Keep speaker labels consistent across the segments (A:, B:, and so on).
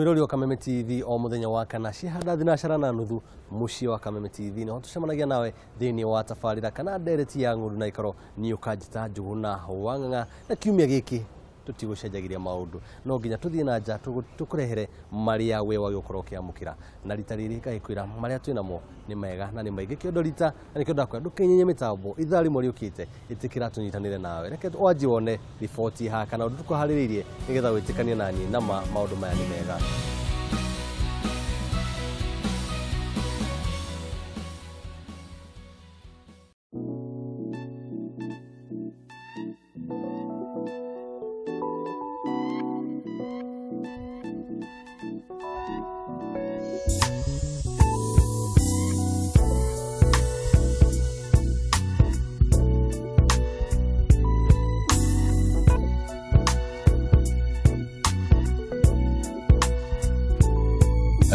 A: Mwirori wa Kameme TV o muthenya wa kana cihanda thinacara na nuthu muciĩ wa Kameme TV niho tucemanagia nawe thĩinĩ wa tabarĩra kana ndereti ya ng'ũndũ na ikaro niĩ ũkanjĩta Njũgũna wa Ng'ang'a na kiumia gĩkĩ tũtigũcenjagiria maũndũ no nginya tũthiĩ na nja tũkũrehere marĩa we wagĩũkorwo ũkĩamũkĩra na rita rĩrĩ ngagĩkwĩra marĩa twĩnamo nĩ mega na nĩ maingĩ kĩondo rita na nĩkĩo ndakwĩra ndũkĩnyenye mĩtambo ithaa rĩmwe rĩũkĩte ĩtĩkĩra tũnyitanĩre nawe reke wanjie wone riboti haha kana ũndũ tũkũharĩrĩirie nĩgetha wĩtĩkanie naniĩ nama maũndũ maya nĩ mega.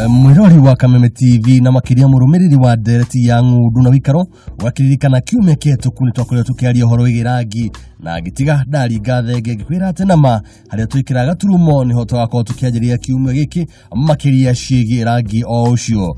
A: Mwirori wa Kameme TV na makiria murumiriri wa ndereti ya ng'ũndũ na wikaro ũgakiririkana kiumia kĩhetũku nĩ twakorirwo tũkĩaria ũhoro wĩgiĩ rangi na ngĩtiga ndaringa thenge ngĩkwĩra atĩ nama harĩa twĩkĩraga gaturumo nĩho tũgakorwo tũkĩanjĩrĩria kiumia gĩkĩ makĩria ciĩgiĩ rangi o ũcio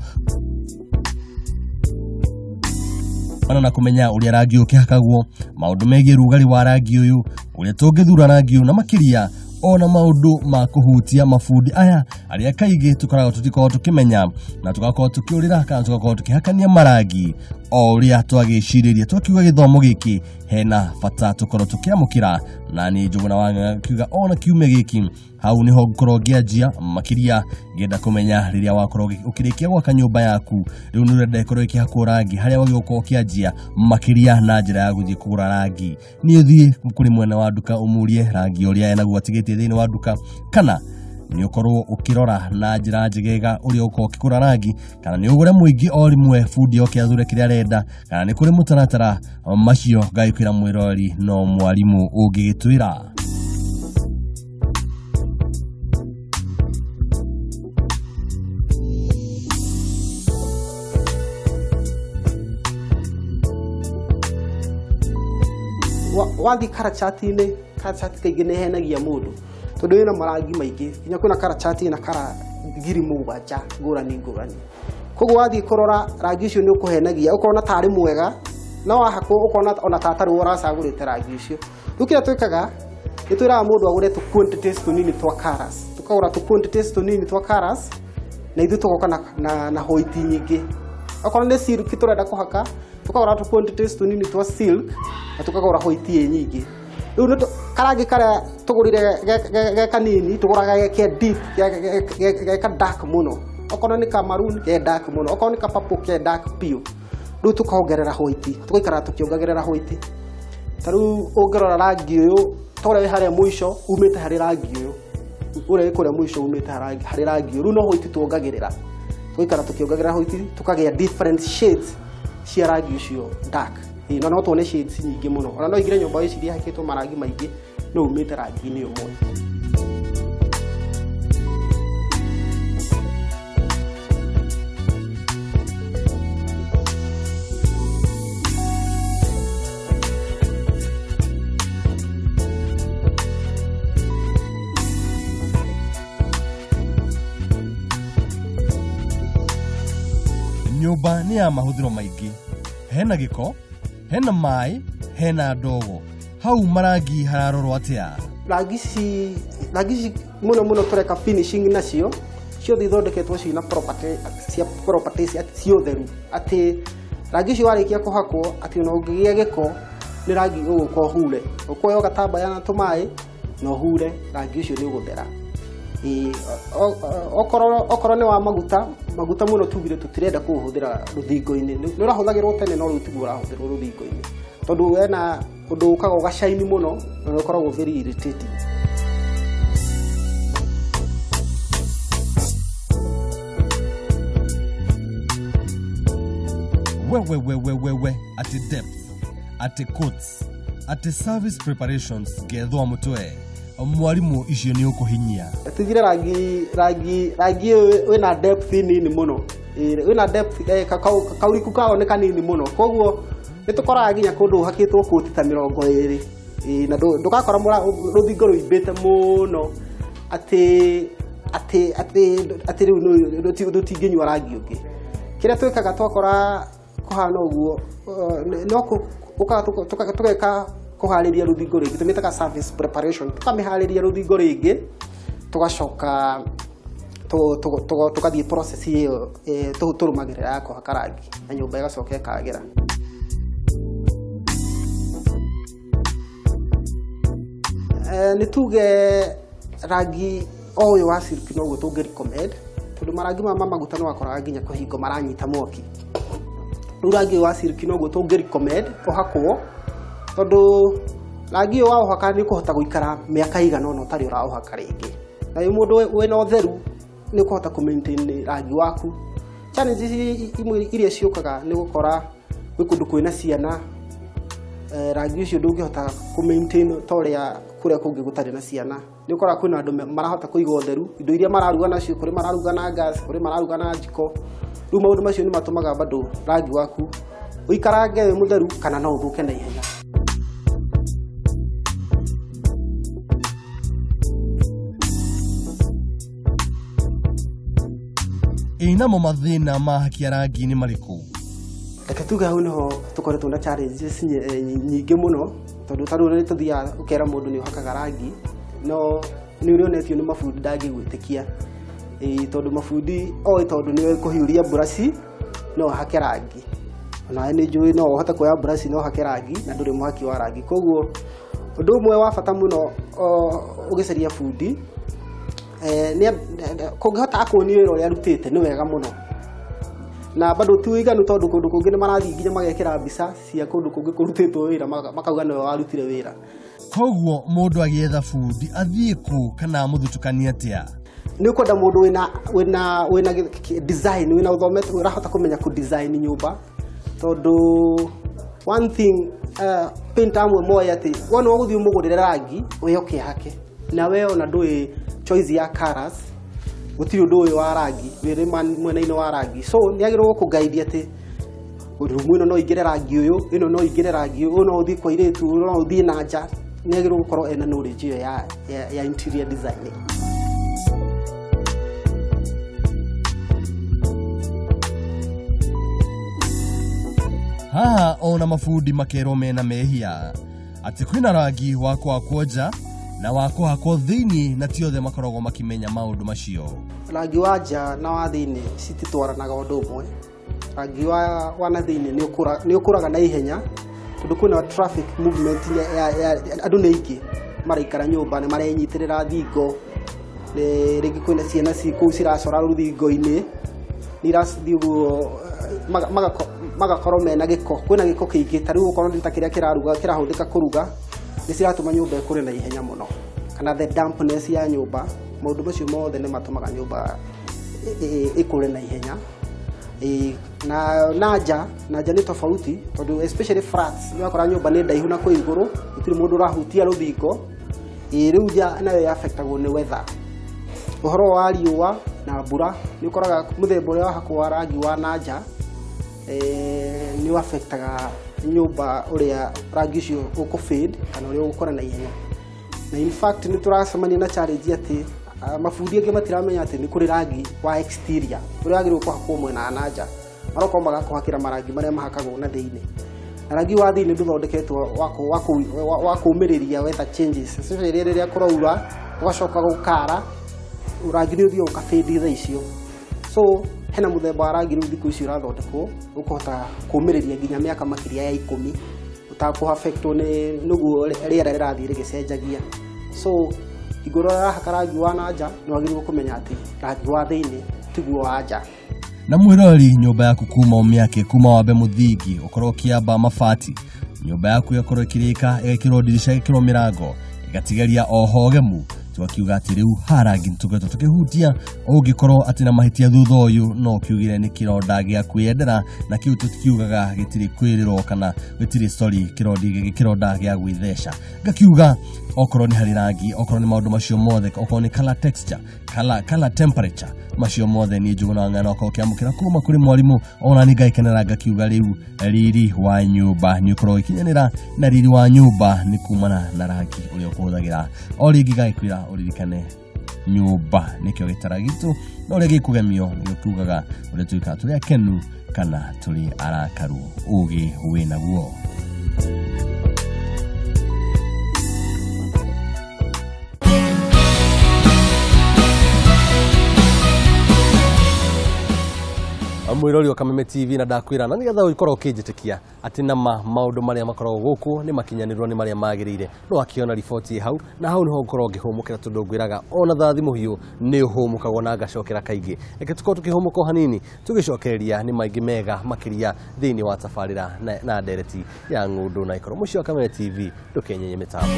A: na kũmenya ũrĩa rangi ũyũ ũkĩhakagwo maũndũ megiĩ rugarĩ wa rangi ũyũ ũrĩa tũngĩthura rangi ũyũ na makĩria ona maundu ma kuhutia mabundi aya aria kaingĩ tukoragwo tutikoragwo tukimenya na tugakorwo tukiurira kana tugakorwo tukihakania marangi o uria twagiciririe twakiuga githomo giki hena bata tukorwo tukiamukira na ni Njũgũna wa Ng'ang'a kiuga ona kiumia giki hau niho ngorwo ngianjia makiria ngĩenda kũmenya rĩrĩa wakorwo ũkĩrĩkia gwaka nyũmba yaku rĩu nĩ ũrenda ĩkorwo ĩkĩhakwo rangi harĩa wagĩrĩirwo gũkorwo ũkĩanjia makĩria na njĩra ya gũthiĩ kũgũra rangi nĩ ũthiĩ kũrĩ mwene wa nduka ũmũrie rangi ũrĩa enaguo atigĩtie thĩinĩ wa nduka kana nĩ ũkorwo ũkĩrora na njĩra njegega ũrĩa ũkorwo ũkĩgũra rangi kana nĩ ũgũre mũingĩ o rĩmwe bundi oke athure kĩrĩa arenda kana nĩ kũrĩ mũtaratara macio ngagĩkwĩra mwĩrori no mwarimũ ũngĩgĩtwĩra.
B: Wathiĩ karachati-inĩ karachati kaingĩ nĩ ĩhenagia mũndũ tondũ ĩna marangi maingĩ nginya kwĩna karachati ĩna kara 7,000 ngũrani ngũrani koguo wathiĩ kũrora rangi ũcio nĩ ũkũhenagia ũkona tarĩ mwega na wahakwo ũkona ona ta atarĩ ũracagũrĩte rangi ũcio. Rĩu kĩrĩa twĩkaga nĩ twĩraga mũndũ agũre tũ quantities tũnini twa colours tũkagũra tũ quantities tũnini twa colours na ithuĩ tũgoka na white nyingĩ okorwo nĩ silk tũrenda kũhaka tukagura tu quantities tunini twa silk na tukagura white ĩ nyingĩ rĩu nĩ karangi karĩa tũgũrire ge kanini tũgũraga ge deep ge dark mũno okorwo nĩ ka maroon ge dark mũno okorwo nĩ ka purple ke dark biũ rĩu tũkongerera white tũgaikara tũkĩongagĩrĩra white ta rĩu ũngĩrora rangi ũyũ ta ũrĩa wĩ harĩa mũico umĩte harĩ rangi ũyũ ũrĩa wĩ kũrĩa mũico umĩte harĩ rangi ũyũ rĩu no white tuongagĩrĩra tũgaikara tũkĩongagĩrĩra white tũkagĩa different shades cia rangi ũcio dark na no tuone shades nyingĩ mũno ona no ingĩre nyũmba wĩcirie hakĩtwo marangi maingĩ no umĩte rangi-inĩ ũmwe.
A: Nyũmba nĩ ya mahũthĩro maingĩ hena gĩko hena maĩ hena ndogo hau marangi hararorwo atĩa?
B: Rangi ici mũno mũno tũreka finishing nacio ciothe ithondeketwo ciĩna property cia properties cia ũtheru atĩ rangi ũcio warĩkia kũhakwo atĩ ona ũngĩgĩa gĩko nĩ rangi ũgũka ũhure ũkuoya gatambaya na tũmaĩ na ũhure rangi ũcio nĩ ũgũthera. Okorwo nĩ wa maguta maguta mũno tugire tũtirenda kũũhũthĩra rũthingo-inĩ nĩ ũrahũthagĩrwo tene no rĩu tiguo ũrahũthĩrwo rũthingo-inĩ tondũ wena ũndũ ũkaga ũgacaini mũno na nĩ ũkoragwo very irritating.
A: We ati depth ati coats ati service preparations ngethwa mũtwe mwarimu icio nĩ ũkũhinyia
B: tugire rangi wĩna depth nini mũno wĩna depth kauriku kao nĩ kanini mũno koguo nĩ tũkoraga nginya kũndũ hakĩtwo kũti ta 20 na ndũgakora rũthingo rũimbĩte mũno atĩ atĩ atĩ atĩ rĩu tũtingĩnyua rangi ũngĩ. Kĩrĩa twĩkaga twakora kũhana ũguo, no ũkaga tũgeka kũharĩria rũthingo rĩngĩ, tũmĩtaga service preparation, tũkamĩharĩria rũthingo rĩngĩ, tũgacoka tũgathiĩ process ĩyo tũrũmagĩrĩra ya kũhaka rangi na nyũmba ĩgacoka ĩkagĩra. Nĩ tuge rangi o ũyũ wa silk noguo tũngĩ recommend, tondũ marangi maya ma maguta nĩ wakoraga nginya kũhingo maranyita mwaki. Rĩu rangi ũyũ wa silk noguo tũngĩ recommend ũhakwo, tondũ rangi ũyũ waũhaka nĩ ũkũhota gũikara mĩaka ĩigana ũna ũtarĩ ũraũhaka rĩngĩ. Na wĩ mũndũ wĩna ũtheru nĩ ũkũhota kũ maintain rangi waku. Challenges imwe iria ciũkaga nĩ gũkora gwĩ kũndũ kwĩna ciana, rangi ũcio ndũngĩhota kũ maintain ta ũrĩa kũrĩa kũngĩ gũtarĩ na ciana. Nĩ ũkoraga kwĩna andũ marahota kũiga ũtheru, indo iria mararuga nacio, kũrĩ mararuga na gas, kũrĩ mararuga na njiko. Rĩu maũndũ macio nĩ matũmaga bado rangi waku ũikarange wĩ mũtheru kana no ũthũke na ihenya.
A: Ĩ namo mathĩna ma hakia rangi nĩ marĩkũ?
B: Reke tuge hau nĩho tũkoretwo na challenges nyingĩ mũno, tondũ ta rĩu nĩ tũthiaga ũkera mũndũ nĩ ũhakaga rangi, no nĩ ũrĩa onetio nĩ mabundi ndangĩgwĩtĩkia. Tondũ mabundi oĩ tondũ nĩ oĩ kũhiũria mburaci no ahake rangi. Onawe nĩ njũĩ no ũhote kuoya mburaci no ũhake rangi na ndũrĩ mũhaki wa rangi. Koguo ũndũ ũmwe wa bata mũno ũgĩcaria bundi, kũngĩhota akuonie wĩra ũrĩa arutĩte nĩ wega mũno. Na bado ti ũiganu tondũ kũndũ kũngĩ nĩ marathiĩ nginya magekĩra mbica cia kũndũ kũngĩ kũrutĩtwo wĩra, makauga nĩwe warutire wĩra.
A: Koguo mũndũ agĩetha bundi athiĩ kũ kana amũthutũkanie atĩa?
B: Nĩ ũkwenda mũndũ wĩna design, wĩna ũthomete, ũrahota kũmenya kũ design nyũmba, tondũ one thing, painter amwe moĩ atĩ wona ũgũthiĩ ũmũgũrĩre rangi we oke hake, na we ona ndũĩ choice ya colours, gũtirĩ ũndũ ũyũ wa rangi wĩrĩ mwena-inĩ wa rangi. So nĩ agĩrĩirwo gũkũ-guide atĩ rumu ĩno no ĩingĩre rangi ũyũ, ĩno no ĩingĩre rangi ũyũ, ũyũ no ũthiĩ kwa airĩtu, ũyũ no ũthiĩ na nja. Nĩ agĩrĩirwo gũkorwo ena knowledge ĩyo ya interior design.
A: Haha ona mabundi makerwo mena mehia atĩ kwĩna rangi wa kũhakwo nja na wa kũhakwo thĩinĩ, na ti othe makoragwo makĩmenya maũndũ macio.
B: Rangi wa nja na wa thĩinĩ cititwaranaga ũndũ ũmwe. Rangi wa na thĩinĩ nĩ ũkũraga na ihenya, tondũ kwĩna traffic movement ya andũ nĩ aingĩ maraikara nyũmba, nĩ marenyitĩrĩra thingo, rĩngĩ kwĩna ciana ci kũu ciracora rũthingo-inĩ, nĩ irathiĩ ũguo, magakorwo mena gĩko, kwĩna gĩko kĩingĩ. Ta rĩu okorwo nĩ ta kĩrĩa kĩrahũthĩka kũruga, nĩ ciratũma nyũmba ĩkũre na ihenya mũno, kana the dampness ya nyũmba, maũndũ macio mothe nĩ matũmaga nyũmba ĩkũre na ihenya. Na nja nĩ tofauti, tondũ especially flats, nĩ ũrakora nyũmba nĩ ndaihu na kũu igũrũ, gũtirĩ mũndũ ũrahutia rũthingo. Rĩu nja nayo yaffectagwo nĩ weather, ũhoro wa riũa na mbura. Nĩ ũkoraga mũthemba ũrĩa wahakwo wa rangi wa na nja, nĩ ũaffectaga nyũmba ũrĩa rangi ũcio ũkũ fade kana ũrĩa ũgũkũra na ihenya. Na in fact nĩ tũracemania na challenge atĩ mabundi angĩ matiramenya atĩ nĩ kũrĩ rangi wa exterior ũrĩa wagĩrĩirwo kũhakwo mwena wa na nja, marokorwo magakũhakĩra marangi marĩa mahakagwo na thĩinĩ. Na rangi wa thĩinĩ ndũthondeketwo wa kũũmĩrĩria weather changes, especially rĩrĩa kũraura ũgacoka gũkara, rangi nĩ ũthiaga ũka fade thaa icio. So hena mũthemba wa rangi rĩu thikũ ici ũrathondekwo ũkũhota kũũmĩrĩria nginya mĩaka makĩria ya 10 ũtakũ-affectwo nĩ nĩguo rĩera rĩrathiĩ rĩgĩcenjagia. So hingo ĩrĩa ũrahaka rangi wa na nja nĩ wagĩrĩirwo kũmenya atĩ rangi wa thĩinĩ tiguo wa nja.
A: Na mwĩroreri, nyũmba yaku kuma ũmĩake kuma wambe mũthingi ũkorwo ũkĩamba mabati, nyũmba yaku ĩgakorwo ĩkĩrĩka, ĩgekĩrwo ndirica, ĩgekĩrwo mĩrango, ĩgatigaria o hogemu, tũgakiuga atĩ rĩu ha rangi nĩtũkoretwo tũkĩhutia. Ũngĩkorwo atĩ na mahĩtia thutha ũyũ no ũkiugire nĩ kĩronda gĩa kwĩyendera, na kĩu tũtikiugaga gĩtirĩ kwĩrĩrwo kana gĩtirĩ sorry, kĩronda gĩa gwĩtheca. Ngakiuga okorwo nĩ harĩ rangi, okorwo nĩ maũndũ macio mothe, okorwo nĩ color texture, color temperature, macio mothe niĩ Njũgũna wa Ng'ano okorwo ũkĩamũkĩra kuma kũrĩ mwarimũ, ona nĩ ngagĩkenera ngakiuga rĩu riri wa nyũmba nĩ ũkorwo ũgĩkinyanĩra, na riri wa nyũmba nĩ kumana na rangi ũrĩa ũkũhũthagĩra. O rĩngĩ ngagĩkwĩra ũririkane Nyũmba nĩkĩo gĩtara gitũ, na ũrĩa gĩkũgemio nĩkĩo kiugaga ũrĩa tũikara tũrĩ akenu kana tũrĩ arakaru. Ũgĩ wĩnaguo. Mwirori wa Kameme TV na ndakwira na nigetha ukorwo ukinjitikia ati nama maundu maria makoragwo guku ni makinyanirwo ni maria magirire no akiona riboti hau na hau niho ngorwo ngihumukira tondu ngwiraga ona thathi muhiu ni uhumukagwo na ngacokera kaingi. Reke tukorwo tukihumuka hanini tugicokereria ni maingi mega makiria thiini wa tabarira na ndereti ya ng'ũndũ na ikoro. Muciĩ wa Kameme TV ndukenyenye mitambo.